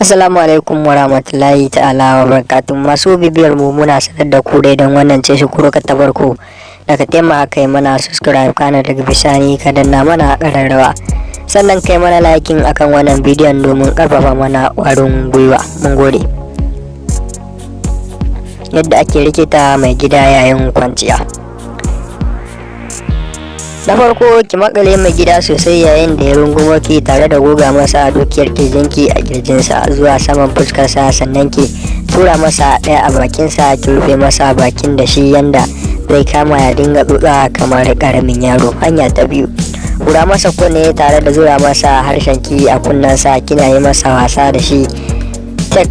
Assalamu alaikum wa rahmatullahi ta'ala wa barakatuh. Masu bibiyar mu, muna sanar da ku dai, don wannan ce shukuruka ta farko da ka taimaka kai mana subscribe, kana daga bisani ka danna mana ƙararrawa, sannan kai mana liking akan wannan bidiyon domin ƙarfafa mana ƙwarin gwiwa. Mun gode. Yadda ake rikita mai gida yayin kwanciya: Na farko, ki makale mai gida sosai yayin da ya rungumo ki, tare da goga masa dukiyar kirjinki a kirjinsa zuwa saman fuskarsa. Sannan ki tura masa ɗaya a bakinsa, ki rufe masa bakin da shi yanda zai kama ya dinga tsotsa kamar karamin yaro. Hanya ta biyu, hura masa kunne tare da zura masa harshen ki a kunnensa, kina yi masa wasa da shi. Tek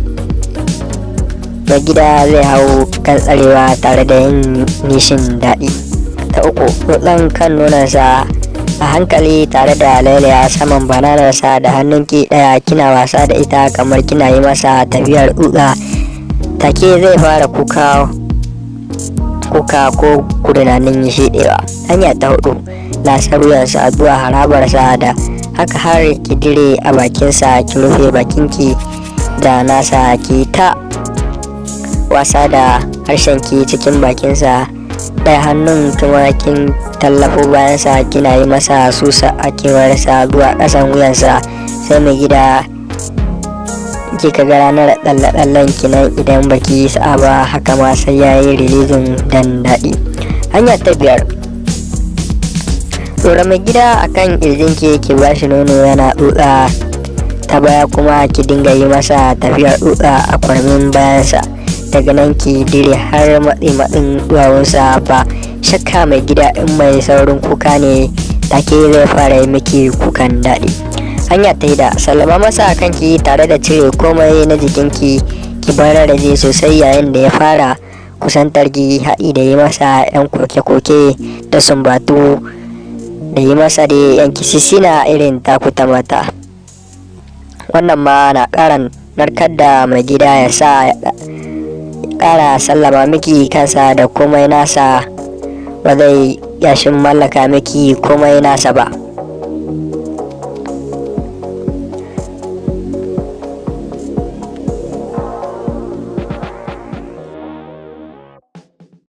mai gida zai hau kan tsarewa tare da yin nishin daɗi. Ta uku, tsotson kan nonansa a hankali tare da lailaya saman bananarsa da hannunki ɗaya, kina wasa da ita kamar kina yi masa tafiyar tsutsa. Take zai fara kuka kuka ko gudunanin shiɗewa. Hanya ta hudu, lasar wuyansa zuwa harabarsa da haka har ki dire a bakinsa, ki rufe bakinki da nasa, ki ta wasa da harshenki cikin bakinsa. Ɗaya hannun kuma kin tallafo bayansa, kina yi masa susa a kewarsa zuwa ƙasan wuyansa. Sai mai gida kika ga ranar tsalle-tsallen kinan, idan baki sa'a ba, haka ma sai ya yi releasing dan daɗi. Hanya ta biyar, ɗora mai gida akan ƙirjinki, ki bashi nono yana tsotsa ta baya, kuma ki dinga yi masa tafiyar tsotsa a kwarmin bayansa. Daga nan ki dire har matsi matsin duwawunsa. Ba shakka mai gida in mai saurin kuka ne, take zai fara yi miki kukan daɗi. Hanya ta da sallama masa kanki tare da cire komai na jikinki, ki bararraje sosai yayin da ya fara kusantar ki, haɗi da yi masa 'yan koke-koke da sumbatu da yi masa da yan kisisina irin takuta mata. Wannan ma na ƙara narkar da mai gida, ya sa ƙara sallama miki kansa da komai nasa, ba zai yashin mallaka miki komai nasa ba.